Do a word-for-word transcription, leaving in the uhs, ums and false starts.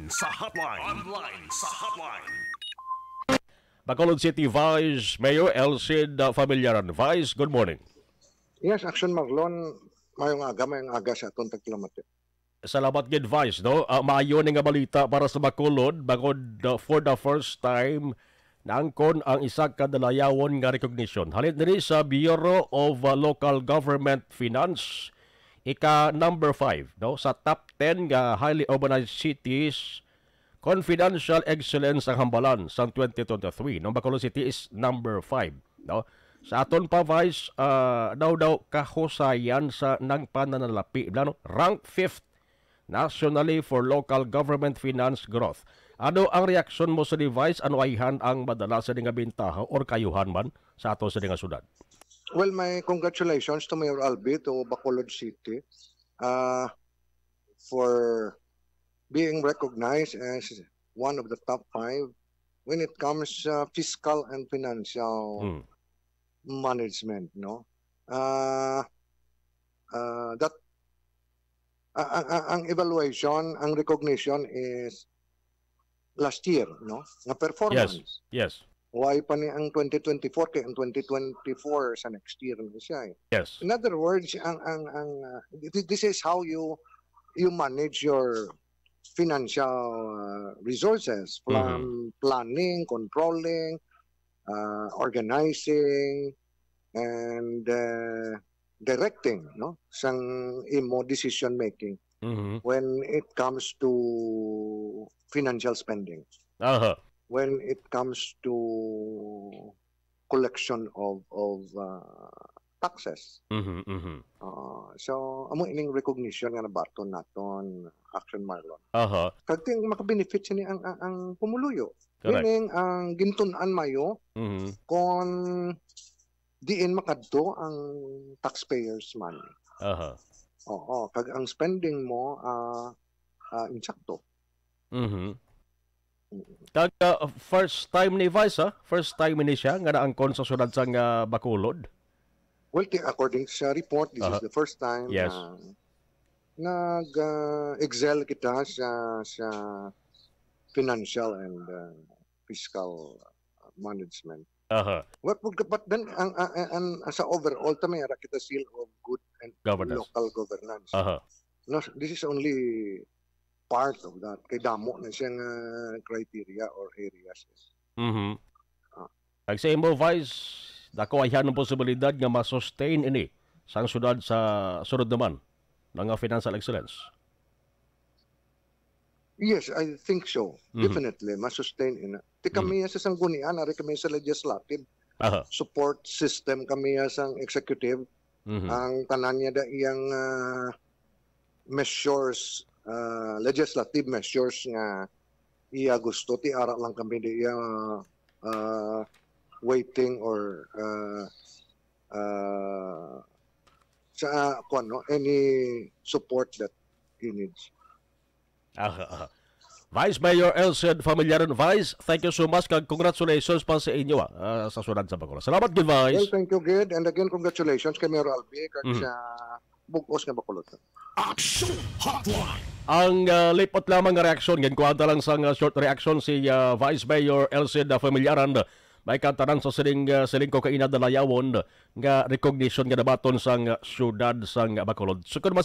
Sa hotline. Online sa hotline. Bacolod City Vice Mayor Elcid, uh, Familiaran. Vice, good morning. Yes, Action Marlon, mayong aga, mayong aga sa aton tagkilamati. Salamat gid, Vice, no? Ah, maayo ni nga balita para sa Bacolod, bangod, uh, for the first time, naangkon ang isa ka dalayawon nga recognition. Halin diri sa Bureau of, uh, Local Government Finance, ika number five, no, sa top ten nga highly urbanized cities, confidential excellence ang hambalan sang twenty twenty-three, no? Bacolod City is number five, no? Sa aton pa, Vice, ah, daw daw kahusayan sa nang pananalapi, no? Rank fifth nationally for local government finance growth. Ano ang reaksyon mo sa device? Ano ayhan ang madala sa nga bintaha or kayuhan man sa ato sa nga syudad? Well, my congratulations to Mayor Albi, to Bacolod City, uh, for being recognized as one of the top five when it comes, uh, fiscal and financial Hmm. management, no? Uh, uh, that, uh, ang, ang, ang evaluation, ang recognition is last year, no? Nga Yes. performance. Yes. Why pa ni ang twenty twenty-four kay ang twenty twenty-four sa next year na siya eh. Yes. In other words, ang ang ang uh, thi- this is how you you manage your financial uh, resources from planning, controlling, uh, organizing, and uh, directing, no, sang imo decision making Mhm. when it comes to financial spending, Aha. when it comes to collection of of uh, taxes. Mhm, mhm. Uh, so amo ining recognition nga nabaton naton, Action Marlon. Aha. Kag ting makabenefit sini ang ang, ang pumuluyo. Correct. Meaning ang gintun-an mayo Mhm. kon diin makadto ang taxpayers' money. Aha. Oo, kag ang spending mo ah ah, insakto. Mhm. Mm. Kag ah, first time ni Vice, ah? First time ni siya nga naangkon sa syudad sang ah, Bacolod? Well, ti- according sa report, this Aha. is the first time Yes. na nag ah, excel kita sa sa financial and ah, fiscal management. Aha. What would but then ang, ang, ang, ang- sa overall ta may ara kita seal of good and Governance. local governance. Aha. No, this is only part of that. Kay damo na siya nga criteria or areas. Mhm. Ah. Kag sa imo, Vice, dako ayhan ang posibilidad nga ma-sustain ini sang syudad sa sunod naman nga financial excellence. Yes, I think so. Mhm. Definitely, ma-sustain ina. Ti Mhm. kami sa sanggunian, ari kami sa legislative. Aha. Support system kami sang executive. Mhm. Ang tanan niya da iyang ah, measures, ah, legislative measures nga iya gusto, ti ara lang kami di iya ah, waiting or ah, ah, sa kuwan, no, any support that he needs. Aha, aha. Vice Mayor Elcid Familiaran, Vice, thank you so much kag congratulations pa sa inyo ah, ah, sa syudad sa Bacolod. Salamat gid, Vice. Well, thank you gid, and again congratulations kay Mayor Albi kag Mhm. sa bug-os nga Bacolod. Action Hotline. Ang ah, lipot lamang nga reaksyon, ginkuha ta lang sang ah, short reaction si ah, Vice Mayor Elcid Familiaran. May katanan sa siling ah, siling ko kaina dalayawon nga recognition nga nabaton sang ah, syudad sang Bacolod. Sukod man